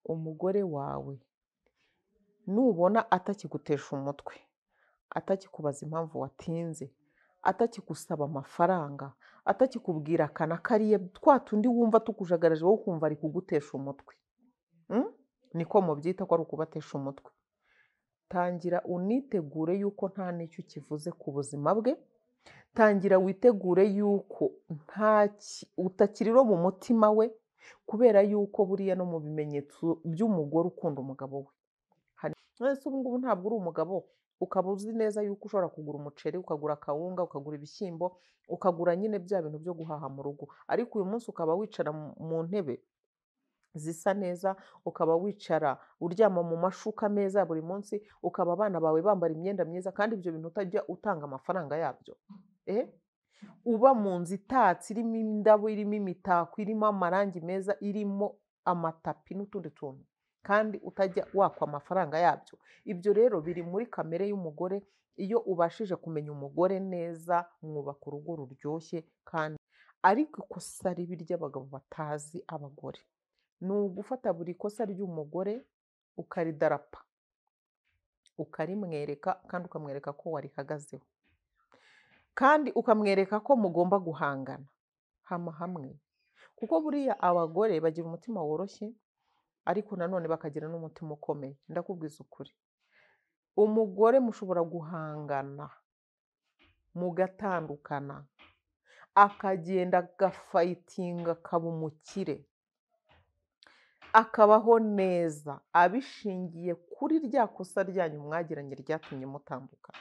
Umugore wawe nubona atakigutesha umutwe, atakikubaza impamvu watinze, atakigusaba amafaranga, atakikubwira aka na kariya, twa tundi wumva tukujagaraje wowe ukumva ari kugutesha umutwe, niko mubyita ko ari ukubatesha umutwe, tangira unitegure yuko nta n'icyo ukivuze ku buzima bwe, tangira witegure yuko utakiri mu mutima we, kubera yuko buriya no mu bimenyetso by'umugore ukunda umugabo we. Ese ubu ngubu ntabwo uri umugabo, ukaba uzi neza yuko ushobora kugura umuceri, ukagura akawunga, ukagura ibishyimbo, ukagura nyine bya bintu byo guhaha mu rugo, ariko uyu munsi ukaba wicara mu ntebe zisa neza, ukaba wicara uryama mu mashuka meza buri munsi, ukaba abana bawe bambara imyenda myiza, kandi ibyo bintu utajya utanga amafaranga yabyo. Uba mu nzu itatse, irimo indabo, irimo imitako, irimo amarangi meza, irimo amatapi n'utundi tuntu, kandi utajya wakwa amafaranga yabyo. Ibyo rero biri muri kamere y'umugore. Iyo ubashije kumenya umugore neza, mwubaka urugo ruryoshye. Kandi ariko ikosa ribi ry'abagabo batazi abagore ni ugufata buri kosa ry'umugore ukaridarapa, ukarimwereka, kandi ukamwereka ko warihagazeho, kandi ukamwereka ko mugomba guhangana hama hamwe, kuko buriya abagore bagira umutima woroshye, ariko nanone bakagira n'umutima ukomeye. Ndakubwiza ukuri, umugore mushobora guhangana mugatandukana, akagenda agafayitinga akaba umukire, akabaho neza, abishingiye kuri rya kosa ryanyu mwagiranye ryatumye mutandukana.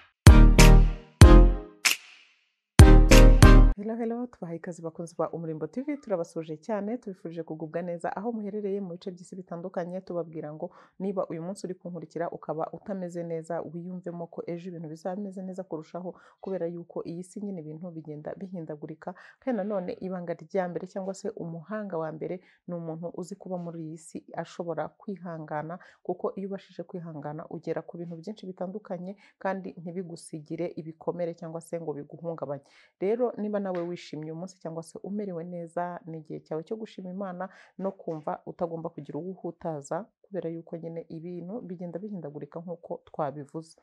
Hello hello, tubahaye ikaze bakunzi ba Umurimbo TV, turabasuje cyane, tubifurije kugubwa neza aho muherereye mu bice by'isi bitandukanye. Tubabwira ngo niba uyu munsi uri kunkurikira ukaba utameze neza, wiyumvemo ko ejo ibintu bizaba bimeze neza kurushaho, kubera yuko iyi si nyine ibintu bigenda bihindagurika. Kandi nanone ibanga rya mbere cyangwa se umuhanga wa mbere ni umuntu uzi kuba muri iyi si ashobora kwihangana, kuko iyo ubashije kwihangana ugera ku bintu byinshi bitandukanye, kandi ntibigusigire ibikomere cyangwa se ngo biguhungabanye. Rero niba nawe wishimye uyu munsi cyangwa se umerewe neza, ni igihe cyawe cyo gushima Imana no kumva utagomba kugira uwo uhutaza, kubera yuko nyine ibintu bigenda bihindagurika nk'uko twabivuze.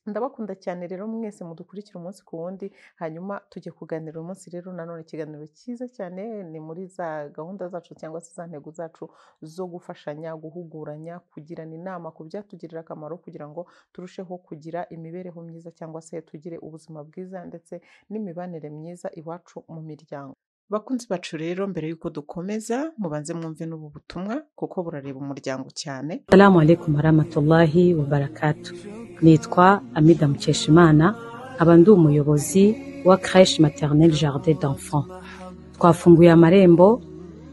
Ndabakunda cyane rero mwese mudukurikira umunsi ku wundi, hanyuma tujye kuganira uyu munsi rero nanone ikiganiro cyiza cyane, ni muri za gahunda zacu cyangwa se za ntego zacu zo gufashanya, guhuguranya, kugirana inama ku byatugirira akamaro kugira ngo turusheho kugira imibereho myiza cyangwa se tugire ubuzima bwiza ndetse n'imibanire myiza iwacu mu miryango. Bakunzi bacu rero, mbere y'uko dukomeza mubanze mwumve n'ubu butumwa kuko burareba umuryango cyane. Assalamu alaikum warahmatullahi wabarakatuh. Nitwa Amida Mukeshimana, nkaba ndi umuyobozi wa Crèche Maternelle Jardin d'Enfants. Twafunguye amarembo,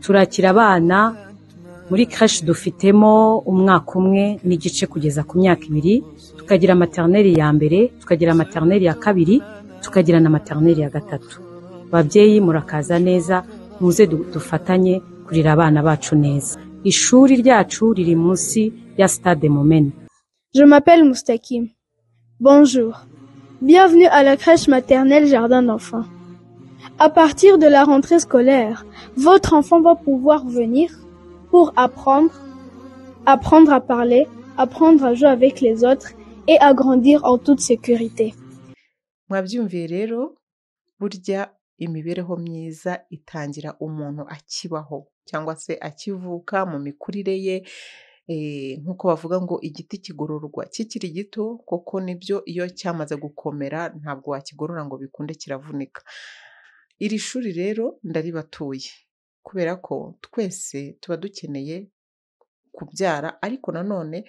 turakira abana muri crèche. Dufitemo umwaka umwe n'igice kugeza ku myaka 2, tukagira maternelle ya mbere, tukagira maternelle ya kabiri, tukagira na maternelle ya gatatu. Babyeyi murakaza neza, muze dufatanye kurera abana bacu neza. Ishuri ryacu riri munsi ya Stade Mumena. Je m'appelle Moustakim. Bonjour. Bienvenue à la crèche maternelle Jardin d'enfants. À partir de la rentrée scolaire, votre enfant va pouvoir venir pour apprendre, apprendre à parler, apprendre à jouer avec les autres et à grandir en toute sécurité. Mwabyumviye rero, burya imibereho myiza itangira umuntu akibaho cyangwa se akivuka mu mikurire ye, nk'uko bavuga ngo igiti kigororwa kikiri gito, koko nibyo, iyo cyamaze gukomera ntabwo wakigorora ngo bikunde, kiravunika. Iri shuri rero ndaribatuye, kubera ko twese tuba dukeneye kubyara, ariko nanone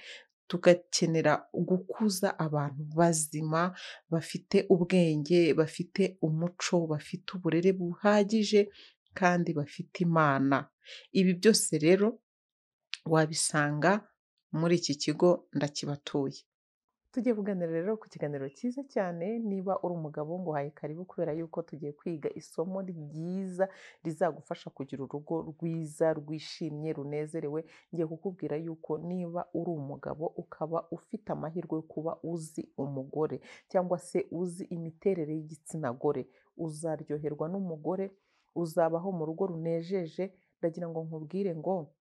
tugakenera gukuza abantu bazima, bafite ubwenge, bafite umuco, bafite uburere buhagije kandi bafite Imana. Ibi byose rero wabisanga muri iki kigo, ndakibatuye. Tugiye kuganira rero ku kiganiro cyiza cyane. Niba uri umugabo nguhaye karibu, kubera yuko tugiye kwiga isomo ryiza rizagufasha kugira urugo rwiza, rwishimye, runezerewe. Ngiye kukubwira yuko niba uri umugabo ukaba ufite amahirwe yo kuba uzi umugore cyangwa se uzi imiterere y'igitsina gore, uzaryoherwa n'umugore, uzabaho mu rugo runejeje. Ndagira ngo nkubwire ngo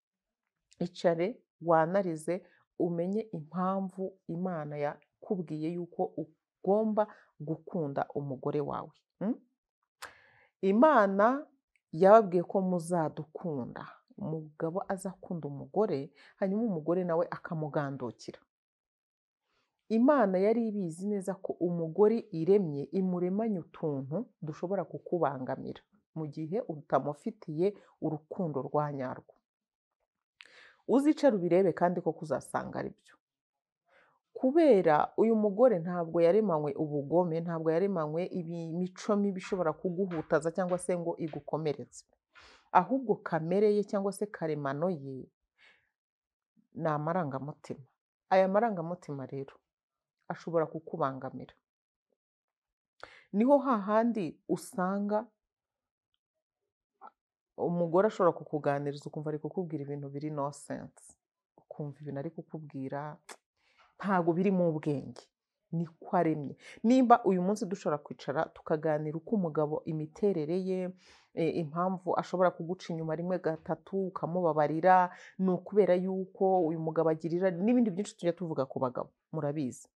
Icare wanarize, umenye impamvu Imana yakubwiye yuko ugomba gukunda umugore wawe. Imana yababwiye ko muzadukunda. Umugabo azakunda umugore, hanyuma umugore nawe akamugandukira. Imana yari ibizi neza ko umugore iremye imuremanye utuntu dushobora kukubangamira mu gihe utamufitiye urukundo rwa nyarwo. Uzicare ubirebe kandi koko uzasanga ari byo. Kubera uyu mugore ntabwo yaremanywe ubugome, ntabwo yaremanywe imico mibi ishobora kuguhutaza cyangwa se ngo igukomeretse. Ahubwo kamere ye cyangwa se karemano ye ni amarangamutima. Aya marangamutima rero ashobora kukubangamira. Niho hahandi usanga umugore ashobora kukuganiriza ukumva ari kukubwira ibintu biri no sense, ukumva ibintu ari kukubwira ntabwo biri mu bwenge, niko aremye. Nimba uyu munsi dushobora kwicara tukaganira uko umugabo imiterere ye, impamvu ashobora kuguca inyuma rimwe gatatu ukamubabarira, ni ukubera yuko uyu mugabo agirira n'ibindi byinshi tujya tuvuga ku bagabo, murabizi.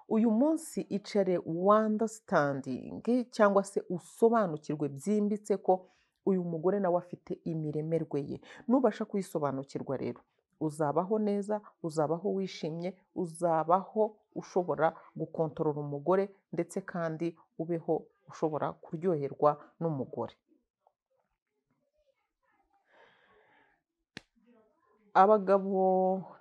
Uyu munsi icare wandastandingi cyangwa se usobanukirwe byimbitse ko uyu mugore nawe afite imiremerwe ye. Nubasha kuyisobanukirwa rero uzabaho neza, uzabaho wishimye, uzabaho ushobora gukontorora umugore, ndetse kandi ubeho ushobora kuryoherwa n'umugore. Abagabo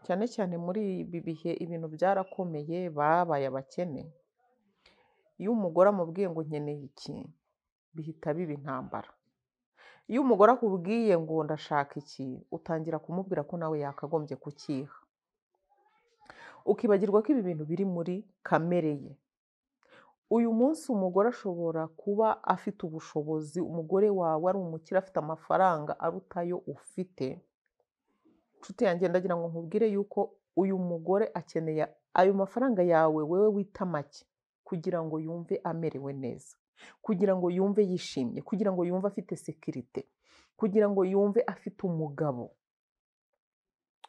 cyane cyane muri ibi bihe ibintu byarakomeye, babaye abakene. Iyo umugore amubwiye ngo nkeneye iki, bihita biba intambara. Iyo umugore akubwiye ngo ndashaka iki, utangira kumubwira ko nawe yakagombye kukiha. Ukibagirwa ko ibi bintu biri muri kamere ye. Uyu munsi umugore ashobora kuba afite ubushobozi, umugore wawe ari umukire afite amafaranga aruta ayo ufite. Nshuti yanjye, ndagira ngo nkubwire yuko uyu mugore akeneye ayo mafaranga yawe wewe wita make, kugira ngo yumve amerewe neza, kugira ngo yumve yishimye, kugira ngo yumve afite sekirite, kugira ngo yumve afite umugabo,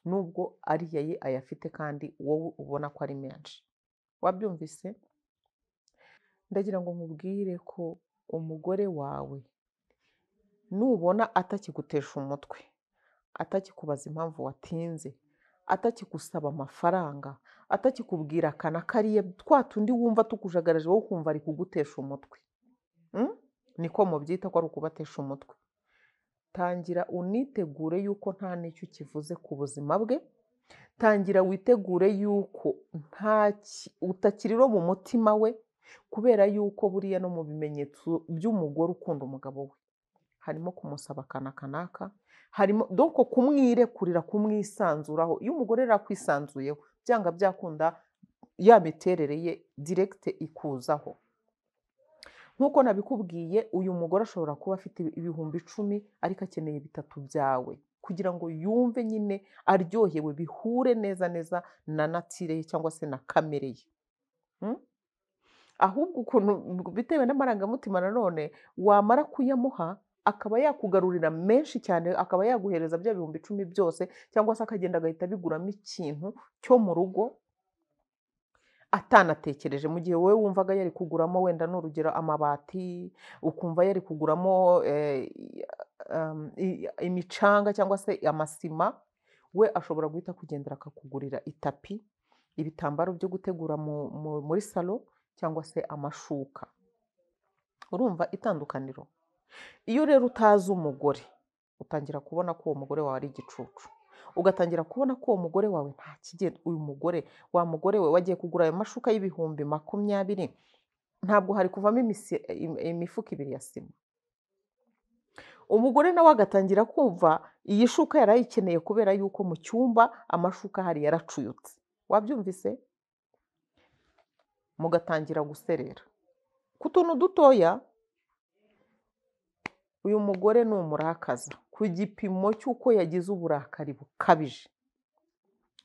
nubwo ariya ye ayafite kandi wowe ubona ko ari menshi. Wabyumvise? Ndagira ngo nkubwire ko umugore wawe nubona atakigutesha umutwe, atakikubaza impamvu watinze, atakigusaba amafaranga, atakikubwira aka na kariya, twa tundi wumva tukujagaraje wowe ukumva ari kugutesha umutwe. Niko mubyita ko ari ukubatesha umutwe. Tangira unitegure yuko nta n'icyo ukivuze ku buzima bwe, tangira witegure yuko utakiri mu mutima we, kubera yuko buriya no mu bimenyetso by'umugore ukunda umugabo we harimo kumusaba aka n'aka n'aka, harimo donc kumwirekurira, kumwisanzuraho. Iyo umugore rero akwisanzuyeho, byanga byakunda ya miterere ye direct ikuzaho. Nk'uko nabikubwiye, uyu mugore ashobora kuba afite 10,000 ariko akeneye 3 byawe kugira ngo yumve nyine aryohewe, bihure neza neza na natire ye cyangwa se na kamere ye. Ahubwo ukuntu bitewe n'amarangamutima nanone wamara kuyamuha akaba yakugarurira menshi cyane, akaba yaguhereza bya 10,000 byose, cyangwa se akagenda agahita abiguramo ikintu cyo mu rugo atanatekereje, mu gihe wowe wumvaga yari kuguramo wenda n'urugero amabati, ukumva yari kuguramo imicanga cyangwa se amasima, we ashobora guhita akugendera akakugurira itapi, ibitambaro byo gutegura muri salo, cyangwa se amashuka. Urumva itandukaniro? Iyo rero utazi umugore, utangira kubona ko uwo mugore wawe ari igicucu, ugatangira kubona ko uwo mugore wawe nta kigenda. Uyu mugore wa mugore we wagiye kugura ayo mashuka 20,000, ntabwo hari kuvamo imifuka 2 ya sima. Umugore nawe agatangira kumva iyi shuka yarayikeneye kubera yuko mu cyumba amashuka hari yaracuyutse. Wabyumvise? Mugatangira guserera ku tuntu dutoya. Uyu mugore ni umurakaza ku gipimo cy'uko yagize uburakari bukabije,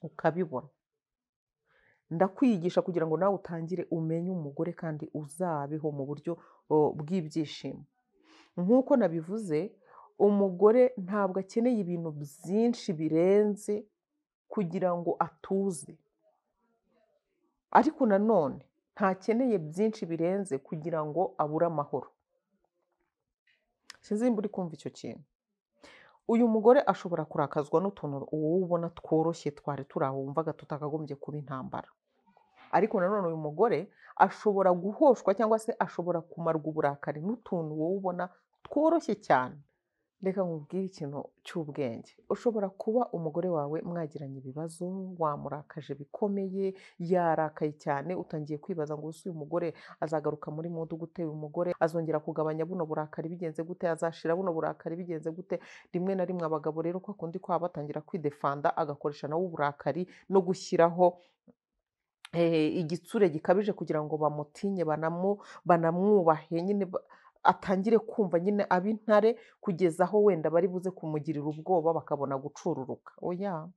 ukabibona. Ndakwigisha kugira ngo nawe utangire umenye umugore kandi uzabeho mu buryo bw'ibyishimo. Nk'uko nabivuze, Umugore ntabwo akeneye ibintu byinshi birenze kugira ngo atuze, ariko nanone ntakeneye byinshi birenze kugira ngo abure amahoro. Sinzi nimba uri kumva icyo kintu. Uyu mugore ashobora kurakazwa n'utuntu wowe ubona tworoshye twari turi aho wumvaga tutakagombye kuba intambara, ariko nanone uyu mugore ashobora guhoshwa cyangwa se ashobora kumarwa uburakari n'utuntu wowe ubona tworoshye cyane. Reka nkubwire ikintu cy'ubwenge. Ushobora kuba umugore wawe mwagiranye ibibazo, wamurakaje bikomeye, yarakaye cyane, utangiye kwibaza ngo ese uyu mugore azagaruka muri mudu gute, uyu mugore azongera kugabanya buno burakari bigenze gute, azashira buno burakari bigenze gute. Rimwe na rimwe abagabo rero kwa kundi kwaba batangira kwidefanda, agakoresha nawe uburakari no gushyiraho igitsure gikabije kugira ngo bamutinye, banamwubahe nyine, atangire kumva nyine ab'intare, kugeza aho wenda bari buze kumugirira ubwoba bakabona gucururuka. Oya,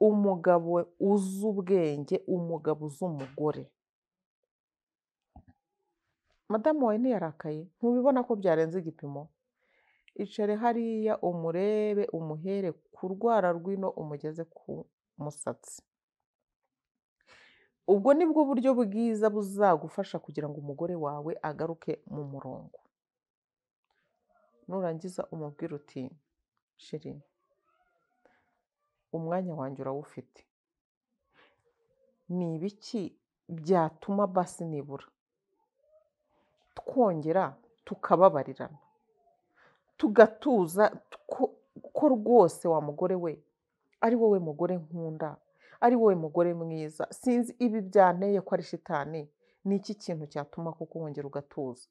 umugabo uzi ubwenge, umugabo uzi umugore. Madamu wawe ntiyarakaye, ntubibona ko byarenze igipimo? Icare hariya umurebe, umuhere ku rwara rw'ino umugeze ku musatsi. Ubwo nibwo buryo bwiza buzagufasha kugira ngo umugore wawe agaruke mu murongo. Nurangiza umubwire uti sheri, umwanya wanjye urawufite, ni ibiki byatuma basi nibura twongera tukababarirana, tugatuza ko rwose wa mugore we ari wowe mugore nkunda, ari wowe mugore mwiza, sinzi ibi byanteye ko ari shitani, ni iki kintu cyatuma kuko wongera ugatuza.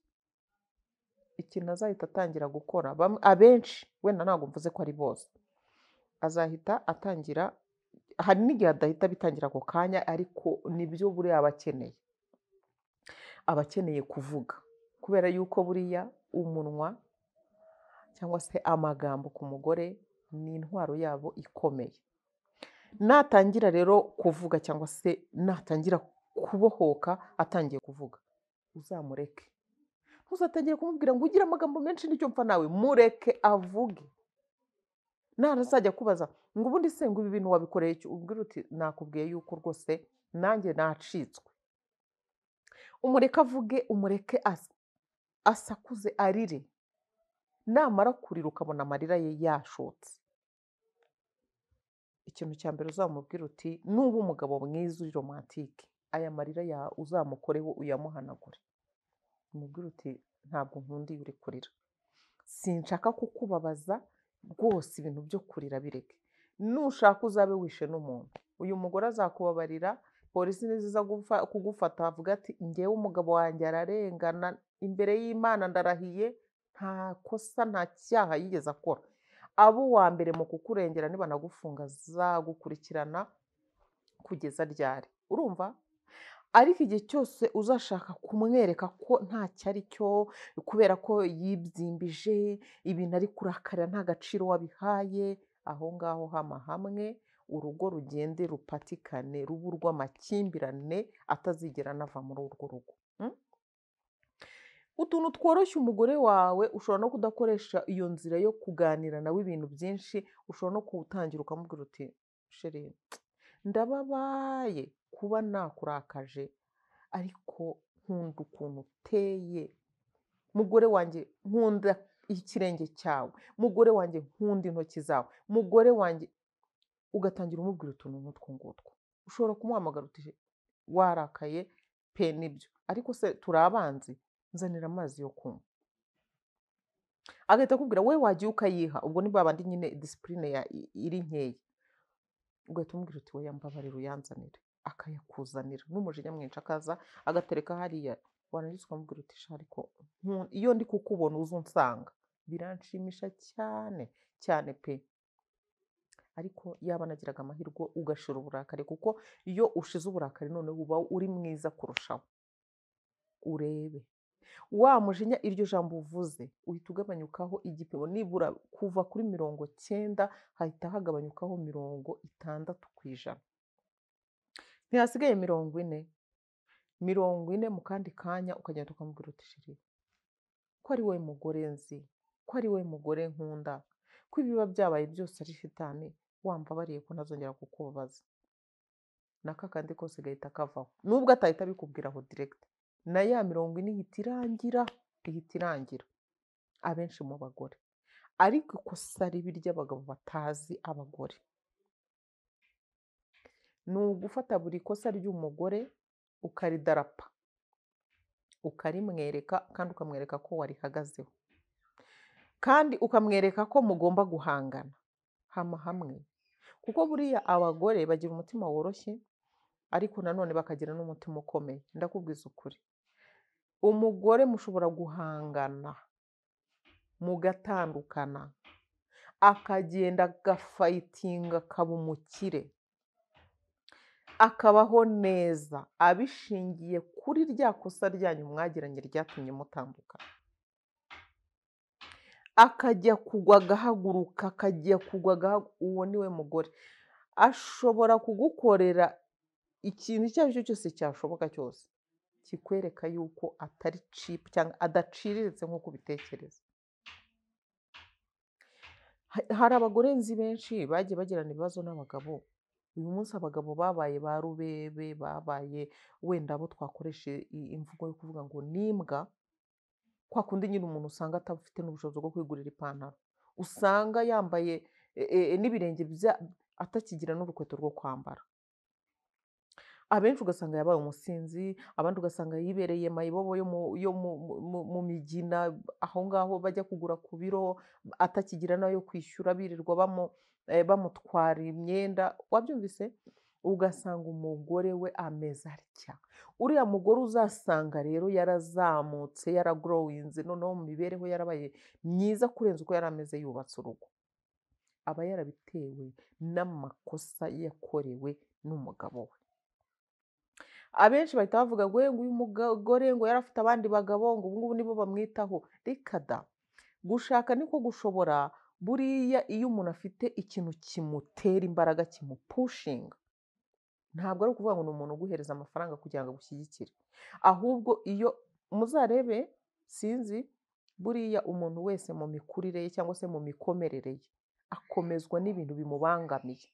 Ikintu azahita atangira gukora, abenshi wenda ntabwo mvuze ko ari bose, azahita atangira, hari n'igihe adahita abitangira ako kanya, ariko nibyo buriya aba akeneye. Aba akeneye kuvuga, kubera yuko buriya umunwa cyangwa se amagambo ku mugore ni intwaro yabo ikomeye. Natangira rero kuvuga cyangwa se natangira kubohoka atangiye kuvuga, uzamureke. Ntuzatangire kumubwira ngo ugire amagambo menshi nicyo mpfa nawe, mureke avuge. Narazajya kubaza ngo ubundi se ngo ibi bintu wabikoreye iki, ubwira uti nakubwiye yuko rwose nanjye nacitswe. Umureke avuge, umureke asakuze, arire. Namara kurira ukabona amarira ye yashotse, ikintu cya mbere uzamubwira uti nuba umugabo mwiza uri romantike, aya marira ya uzamukoreho uyamuhanagure. Umubwire uti ntabwo nkunda iyo uri kurira, sinshaka kukubabaza rwose, ibintu byo kurira bireke. Nushaka uzabe wishe n'umuntu, uyu mugore azakubabarira. Polisi niziza kugufata avuga ati njyewe umugabo wanjye ararengana imbere y'Imana ndarahiye, nta kosa nta cyaha yigeze akora. Abo uwa mbere mu kukurengera nibanagufunga azagukurikirana kugeza ryari, urumva? Ariko igihe cyose uzashaka kumwereka ko ntacyo ari cyo, kubera ko yibyimbije ibintu ari kurakarira nta gaciro wabihaye, aho ngaho hama hamwe urugo rugende rupatikane, rube urw'amakimbirane atazigera anava muri urwo rugo. Utuntu tworoshya umugore wawe, ushobora no kudakoresha iyo nzira yo kuganira nawe ibintu byinshi, ushobora no kuwutangira ukamubwira uti sheri ndababaye kuba nakurakaje, ariko nkunda ukuntu uteye, mugore wanjye nkunda ikirenge cyawe, mugore wanjye nkunda intoki zawe, mugore wanjye, ugatangira umubwira utuntu nk'utwo ngutwo. Ushobora kumuhamagara uti warakaye pe nibyo, ariko se turi abanzi, nzanira amazi yo kunywa. Agahita akubwira we wagiye ukayiha, ubwo ni babandi nyine disipurine iri nkeya. Ugahita umubwira uti we mbabarira uyanzanire, akayakuzanira n'umujinya mwinshi, akaza agatereka hariya. Warangiza ukamubwira uti sha ariko iyo ndi kukubona uza unsanga biranshimisha cyane cyane pe. Ariko yaba anagiraga amahirwe ugashira uburakari, kuko iyo ushize uburakari noneho uba uri mwiza kurushaho. Urebe wa mujinya, iryo jambo uvuze uhita ugabanyukaho igipimo, nibura kuva kuri 90 hahita hagabanyukaho 60%. Ntihasigaye 40, 40 mu kandi kanya ukagenda ukamubwira uti sheri ko ari wowe mugore nzi, ko ko ari we mugore nkunda, ko ibiba byabaye byose ari shitani, wambabariye ko ntazongera kukubabaza. Naka kandi kose gahita kavaho, nubwo atahita abikubwira aho direct, na ya 40 ihita irangira, ihita irangira. Abenshi mu bagore, ariko ikosa ribi ry'abagabo batazi abagore ni ugufata buri kosa ry'umugore ukaridarapa, ukarimwereka, kandi ukamwereka ko warihagazeho, kandi ukamwereka ko mugomba guhangana hama hamwe. Kuko buriya abagore bagira umutima woroshye, ariko nanone bakagira n'umutima ukomeye. Ndakubwiza ukuri, umugore mushobora guhangana mugatandukana, akagenda agafayitinga akaba umukire, akabaho neza, abishingiye kuri rya kosa ryanyu mwagiranye ryatumye mutandukana. Akajya kugwa agahaguruka, akajya kugwa agahaguruka, uwo ni we mugore. Ashobora kugukorera ikintu icyo ari cyo cyose cyashoboka cyose kikwereka yuko atari cheap cyangwa adaciriritse nk'uko ubitekereza. Hari abagore nzi benshi bagiye bagirana ibibazo n'abagabo. Uyu munsi abagabo babaye ba rubebe, babaye wenda abo twakoresha imvugo yo kuvuga ngo nimbwa, kwa kundi nyine umuntu usanga atafite n'ubushobozi bwo kwigurira ipantaro, usanga yambaye n'ibirenge atakigira n'urukweto rwo kwambara. Abenshi ugasanga yabaye umusinzi, abandi ugasanga yibereye mayibobo yo mu migina, aho ngaho bajya kugura ku biro, atakigira n'ayo kwishyura, birirwa bamutwara imyenda. Wabyumvise? Ugasanga umugore we ameze atya. Uriya mugore uzasanga rero yarazamutse, yaragrowinze, noneho mu mibereho yarabaye myiza kurenza uko yari ameze yubatse urugo, aba yarabitewe n'amakosa yakorewe n'umugabo we. Abenshi bahita bavuga ngo uyu mugore ngo yari afite abandi bagabo, ngo ubu ngubu nibo bamwitaho. Reka da, gushaka niko gushobora. Buriya iyo umuntu afite ikintu kimutera imbaraga, kimupushinga, ntabwo ari ukuvuga ngo ni umuntu uguhereza amafaranga kugira ngo agushyigikire, ahubwo iyo muzarebe, sinzi, buriya umuntu wese mu mikurire ye cyangwa se mu mikomerere ye akomezwa n'ibintu bimubangamiye,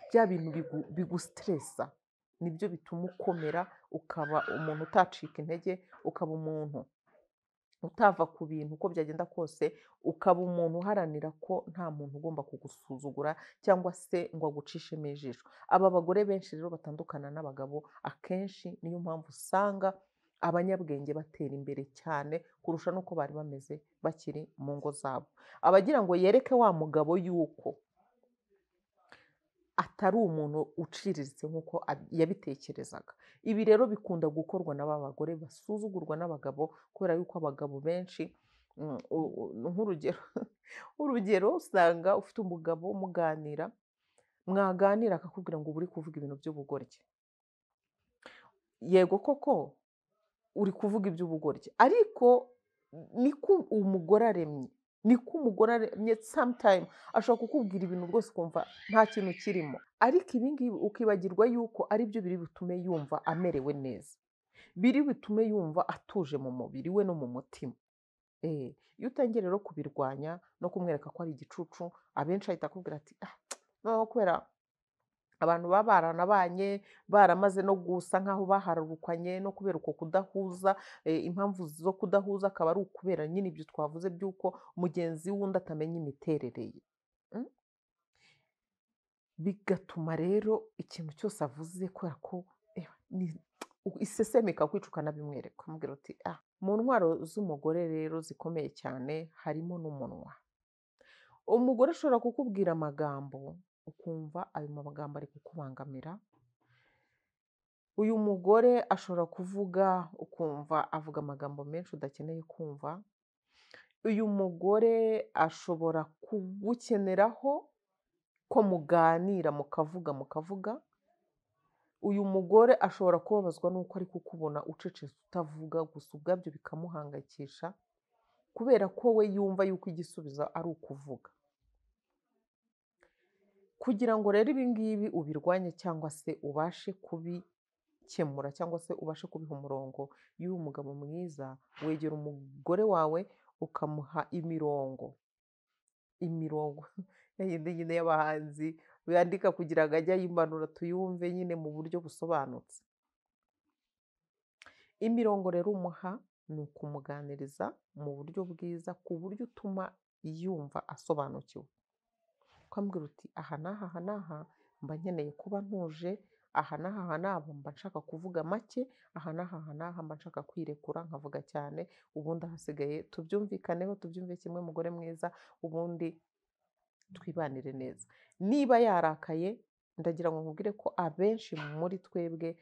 bya bintu bigustressa, nibyo bituma ukomera, ukaba umuntu utacika intege, ukaba umuntu utava ku bintu uko byagenda kose, ukaba umuntu uharanira ko nta muntu ugomba kugusuzugura cyangwa se ngo agucishemo ijisho. Aba bagore benshi rero batandukana n'abagabo akenshi, niyo mpamvu usanga abanyabwenge batera imbere cyane kurusha n'uko bari bameze bakiri mu ngo zabo. Abagira ngo yereke wa mugabo yuko atari umuntu uciriritse nk'uko yabitekerezaga. Ibi rero bikunda gukorwa n'aba bagore basuzugurwa n'abagabo, kubera yuko abagabo benshi, nk'urugero, urugero usanga ufite umugabo muganira, mwaganira akakubwira ngo uri kuvuga ibintu by'ubugoryi. Yego koko uri kuvuga iby'ubugoryi, ariko niko umugore aremye, niko umugore aremye. Sometime ashobora kukubwira ibintu rwose ukumva nta kintu kirimo, ariko ibi ngibi ukibagirwa yuko ari byo biri butume yumva amerewe neza, biri butume yumva atuje mu mubiri we no mu mutima. Iyo utangiye rero kubirwanya no kumwereka ko ari igicucu, abenshi ahita akubwira ati noneho kubera abantu baba baranabanye, baramaze no gusa nk'aho bahararukanye, no kubera uko kudahuza, impamvu zo kudahuza akaba ari ukubera nyine ibyo twavuze by'uko mugenzi w'undi atamenya imiterere ye. Bigatuma rero ikintu cyose avuze, kubera ko iseseme ikakwica ukanabimwereka, ukamubwira uti Mu ntwaro z'umugore rero zikomeye cyane harimo n'umunwa. Umugore ashobora kukubwira amagambo ukumva ayo magambo ari kukubangamira. Uyu mugore ashobora kuvuga ukumva avuga amagambo menshi udakeneye kumva. Uyu mugore ashobora kugukeneraho ko muganira, mukavuga mukavuga. Uyu mugore ashobora kubabazwa n'uko ari kukubona ucecetse utavuga gusa, ubwabyo bikamuhangayikisha, kubera ko we yumva yuko igisubizo ari ukuvuga. Kugira ngo rero ibi ngibi ubirwanye cyangwa se ubashe kubikemura cyangwa se ubashe kubiha umurongo, iyo uri umugabo mwiza wegera umugore wawe ukamuha imirongo, imirongo yindi nyine y'abahanzi yandika kugira ngo ajye ayimanura tuyumve nyine mu buryo busobanutse. Imirongo rero umuha ni ukumuganiriza mu buryo bwiza, ku buryo utuma yumva asobanukiwe. Ukamubwira uti aha n'aha aha n'aha mba nkeneye kuba ntuje, aha n'aha aha n'aha mba nshaka kuvuga make, aha n'aha aha n'aha mba nshaka kwirekura nkavuga cyane, ubundi ahasigaye tubyumvikaneho, tubyumve kimwe mugore mwiza, ubundi twibanire neza. Niba yarakaye, ndagira ngo nkubwire ko abenshi muri twebwe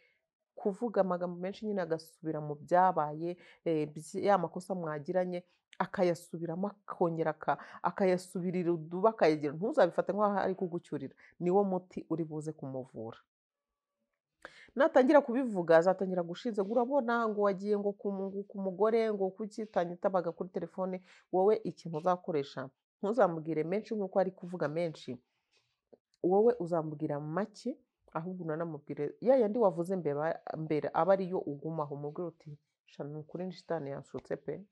kuvuga amagambo menshi nyine agasubira mu byabaye, ya makosa mwagiranye akayasubiramo, akongera akayasubirira uduba akayagira, ntuzabifate nk'aho ari kugucyurira, niwo muti uri buze kumuvura. Natangira kubivuga azatangira gushinze ngo urabona ngo wagiye ngo ku mugore ngo kuki utanyitabaga kuri telefone. Wowe ikintu uzakoresha, ntuzamubwire menshi nk'uko ari kuvuga menshi, wowe uzamubwira make, ahubwo unanamubwire ya yandi wavuze mbere aba ariyo ugumaho, umubwire uti sha ni ukuri ni shitani yanshutse pe.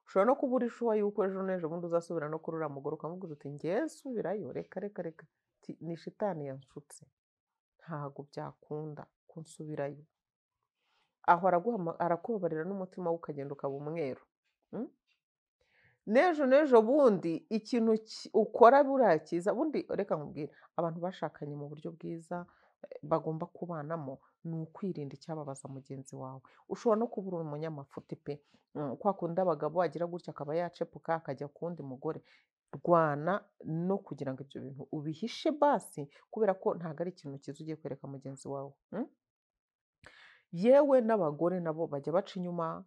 Ushobora no kuba uri shuwa yuko ejo n'ejo bundi uzasubira no kuri uriya mugore ukamubwira uti ngewe nsubirayo, reka reka reka, ni shitani yanshutse, ntago byakunda ko nsubirayo. Aho arakubabarira n'umutima we ukagenda ukaba umweru. N'ejo n'ejo bundi ikintu ukora buriya cyiza, bundi reka nkubwire, abantu bashakanye mu buryo bwiza bagomba kubanamo ni ukwirinda icyababaza mugenzi wawe. Ushobora no kuba uri umunyamafuti pe, kwa kundi abagabo agira gutya akaba yacepuka akajya ku wundi mugore. Rwana no kugira ngo ibyo bintu ubihishe basi, kubera ko ntabwo ari ikintu cyiza ugiye kwereka mugenzi wawe. Yewe n'abagore nabo bajya baca inyuma.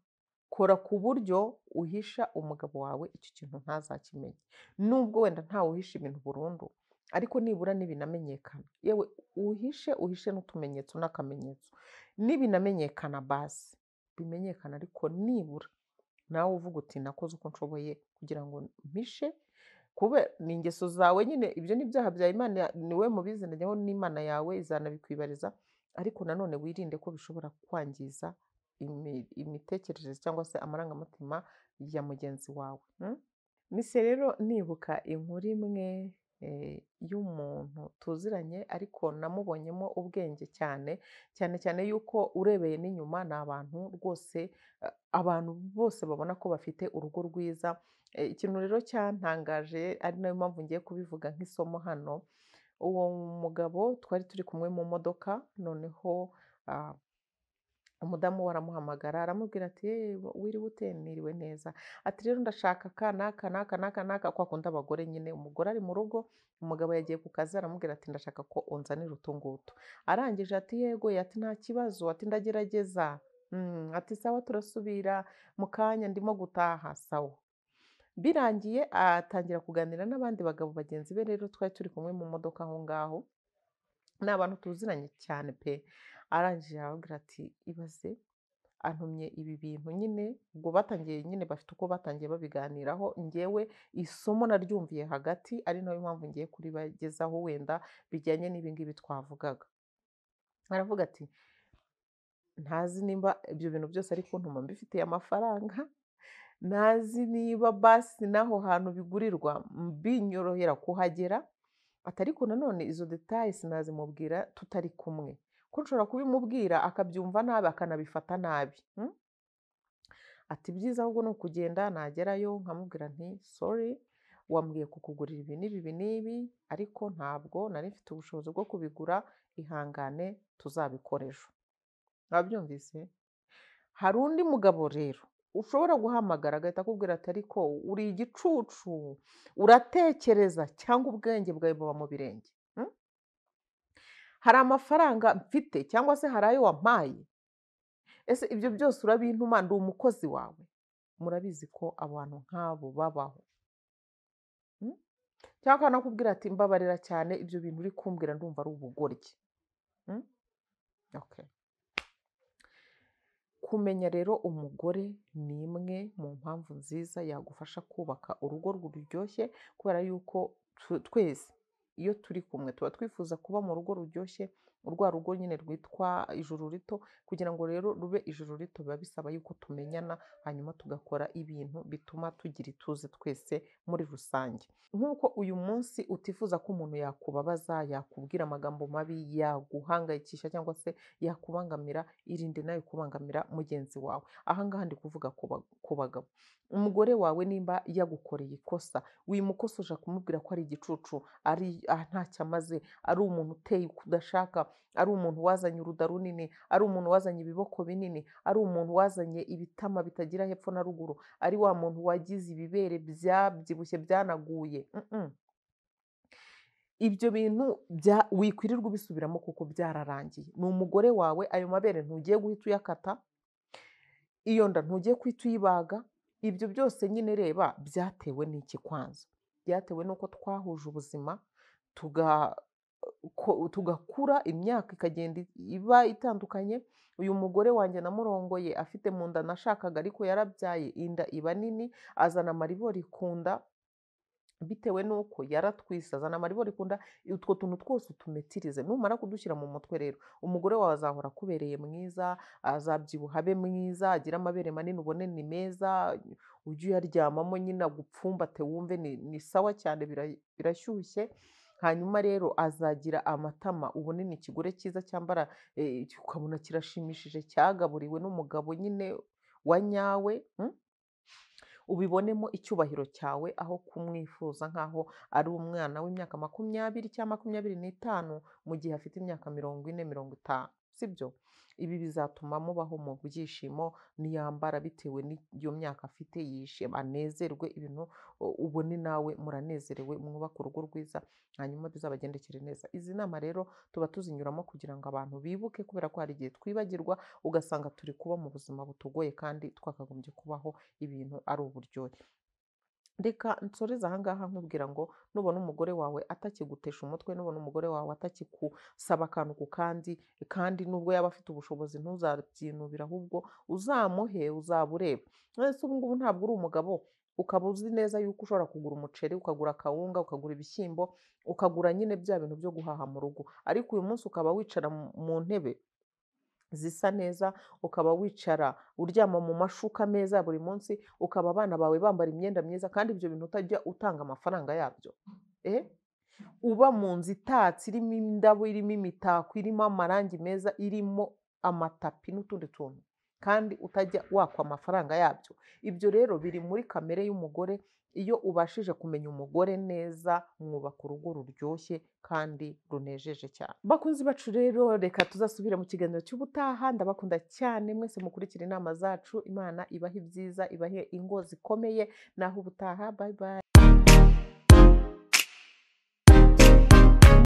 Kora ku buryo uhisha umugabo wawe icyo kintu ntazakimenye, nubwo wenda ntawe uhisha ibintu burundu, ariko nibura nibinamenyekana, yewe uhishe uhishe n'utumenyetso n'akamenyetso, nibinamenyekana basi bimenyekana, ariko nibura nawe uvuga uti nakoze uko nshoboye kugira ngo mpishe, kube ni ingeso zawe nyine, ibyo ni ibyaha bya Imana, ni we mubizi, najyaho n'Imana yawe izanabikwibariza, ariko nanone wirinde ko bishobora kwangiza imitekerereze cyangwa se amarangamutima ya mugenzi wawe. Mise rero nibuka inkuru imwe y'umuntu tuziranye, ariko namubonyemo ubwenge cyane cyane cyane yuko urebeye n'inyuma ni abantu rwose, abantu bose babona ko bafite urugo rwiza. Ikintu rero cyantangaje, ari nayo mpamvu ngiye kubivuga nk'isomo hano, uwo mugabo twari turi kumwe mu modoka, noneho umudamu we aramuhamagara aramubwira ati wiriwe ute? Niriwe neza. Ati rero ndashaka aka n'aka n'aka n'aka n'aka, kwa kundi abagore nyine, umugore ari mu rugo, umugabo yagiye ku kazi, aramubwira ati ndashaka ko unzanira utu ngutu. Arangije ati yego, ati nta kibazo, ati ndagerageza, ati sawa turasubira mu kanya ndimo gutaha, sawa. Birangiye atangira kuganira n'abandi bagabo bagenzi be, rero twari turi kumwe mu modoka aho ngaho, ni abantu tuziranye cyane pe. Arangije arababwira ati ibaze antumye ibi bintu nyine, ubwo batangiye nyine bafite uko batangiye babiganiraho, ngewe isomo naryumviye hagati, ari nayo mpamvu ngiye kuribagezaho wenda bijyanye n'ibi ngibi twavugaga. Aravuga ati ntazi nimba ibyo bintu byose ari kuntuma mbifitiye amafaranga, ntazi niba basi n'aho hantu bigurirwa binyorohera kuhagera, ati ariko nanone izo detaye sinazimubwira tutari kumwe, ko nshobora kubimubwira akabyumva nabi akanabifata nabi. Ati byiza ahubwo ni ukugenda nagerayo nkamubwira nti sorry, wambwiye kukugurira ibi n'ibi ibi n'ibi, ariko ntabwo nari mfite ubushobozi bwo kubigura, ihangane tuzabikora ejo. Mwabyumvise? Hari undi mugabo rero ushobora guhamagara agahita akubwira ati ariko uri igicucu, uratekereza cyangwa ubwenge bwawe buba mu birenge. Hari amafaranga mfite cyangwa se hari ayo wampaye, ese ibyo byose urabintuma, ndi umukozi wawe? Murabizi ko abantu nk'abo babaho. Cyangwa akanakubwira ati mbabarira cyane, ibyo bintu uri kumbwira ndumva ari ubugoryi. Okay. Kumenya rero umugore ni imwe mu mpamvu nziza yagufasha kubaka urugo ruryoshye, kubera yuko twese Iyo turi kumwe tuba twifuza kuba mu rugo ruryoshye, rwa rugo nyine rwitwa ijuru rito. Kugira ngo rero rube ijuru rito biba bisaba yuko tumenyana, hanyuma tugakora ibintu bituma tugira ituze twese muri rusange. Nk'uko uyu munsi utifuza ko umuntu yakubabaza, yakubwira amagambo mabi, yaguhangayikisha cyangwa se yakubangamira, irinde nawe kubangamira mugenzi wawe. Aha ngaha ndi kuvuga ku bagabo. Umugore wawe nimba yagukoreye ikosa, wimukosoje kumubwira ko ari igicucu, ari ntacyo amaze, ari umuntu uteye uko udashaka, ari umuntu wazanye uruda runini, ari umuntu wazanye ibiboko binini, ari umuntu wazanye ibitama bitagira hepfo na ruguru, ari wa muntu wagize ibibere byabyibushye byanaguye. Ibyo bintu wikwirirwa ubisubiramo kuko byararangiye. Ni umugore wawe, ayo mabere ntugiye guhita uyakata, iyo nda ntugiye guhita uyibaga. Ibyo byose nyine reba byatewe n'iki kwanza? Byatewe n'uko twahuje ubuzima, tugakura, imyaka ikagenda iba itandukanye. Uyu mugore wanjye namurongoye afite mu nda nashakaga, ariko yarabyaye inda iba nini, azana amaribori ku nda bitewe n'uko yaratwise, azana amaribori ku nda. Utwo tuntu twose utumetirize. Numara kudushyira mu mutwe rero, umugore wawe azahora akubereye mwiza, azabyibuha abe mwiza, agire amabere manini ubone ni meza, ujye uyaryamamo nyine agupfumbate wumve ni sawa cyane, birashyushye. Hanyuma rero azagira amatama ubone ni ikigore cyiza cyambara, ukabona kirashimishije, cyagaburiwe n'umugabo nyine wa nyawe. Ubibonemo icyubahiro cyawe, aho kumwifuza nk'aho ari umwana w'imyaka 20 cyangwa 25 mu gihe afite imyaka 40, 50, sibyo? Ibi bizatuma mubaho mu byishimo, niyambara bitewe n'iyo myaka afite, yishima, anezerwe, ibintu ubone nawe muranezerewe, mwubake urugo rwiza, hanyuma bizabagendekere neza. Izi nama rero tuba tuzinyuramo kugira ngo abantu bibuke, kubera ko hari igihe twibagirwa ugasanga turi kuba mu buzima butugoye kandi twakagombye kubaho ibintu ari uburyohe. Reka nsoreze aha ngaha nkubwira ngo nubona umugore wawe atakigutesha umutwe, nubona umugore wawe atakikusaba akantu ku kandi, kandi nubwo yaba afite ubushobozi ntuzabyinubira, ahubwo uzamuhe, uzaba ureba. Ese ubu ngubu ntabwo uri umugabo, ukaba uzi neza yuko ushobora kugura umuceri, ukagura akawunga, ukagura ibishyimbo, ukagura nyine bya bintu byo guhaha mu rugo, ariko uyu munsi ukaba wicara mu ntebe zisa neza, ukaba wicara uryama mu mashuka meza buri munsi, ukaba abana bawe bambara imyenda myiza, kandi ibyo bintu utajya utanga amafaranga yabyo. Uba mu nzu itatse, irimo indabo, irimo imitako, irimo amarangi meza, irimo amatapi n'utundi tuntu, kandi utajya wakwa amafaranga yabyo. Ibyo rero biri muri kamere y'umugore. Iyo ubashije kumenya umugore neza, mwubaka urugo ruryoshye kandi runejeje cyane. Bakunzi bacu rero, reka tuzasubire mu kiganiro cy'ubutaha. Ndabakunda cyane mwese mukurikira inama zacu. Imana ibahe ibyiza, ibahe ingo zikomeye. Naho ubutaha, bye bye.